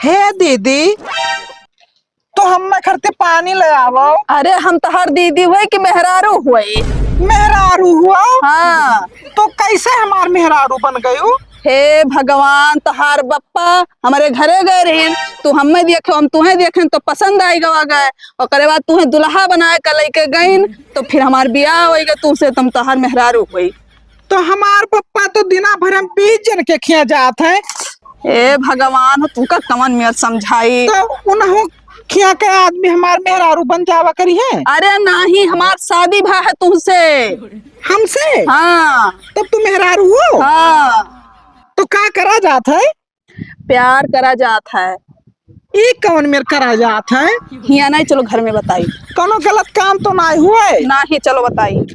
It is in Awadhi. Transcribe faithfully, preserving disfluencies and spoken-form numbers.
हे दीदी, तो हम्मे खरते पानी ले आवो। अरे, हम तोहार दीदी हुए कि मेहरारू हुए? मेहरारू हुआ? हाँ। तो कैसे हमार मेहरारू बन गयू? हे भगवान, तोहार बप्पा हमरे घरे गए रहिन, तू हम्मे देखे, हम तुहे देखे तो पसंद आई गवा गए, ओकरे बाद तुहे दुल्हा बनाए के लेके गइन, तो फिर हमार बियाह होई गए तुसे, तुम तोहार मेहरारू हुई। तो हमार पप्पा तो दिना भर हम बीस जन के खिया जात हैं। ए भगवान, तुका कवन मेर समझाई? तो उनहु खिया के आदमी हमार मेहरारू बन जावा करी है? अरे नाही, हमार शादी भा है तुमसे। हमसे? हाँ। तब तू मेहरारू हो? हाँ। तो का करा जात है? प्यार करा जात है। ई कवन मेर करा जात है? हिया नहीं, चलो घर में बताई। कौनो गलत काम तो नाही हुए? नाही, चलो बताई।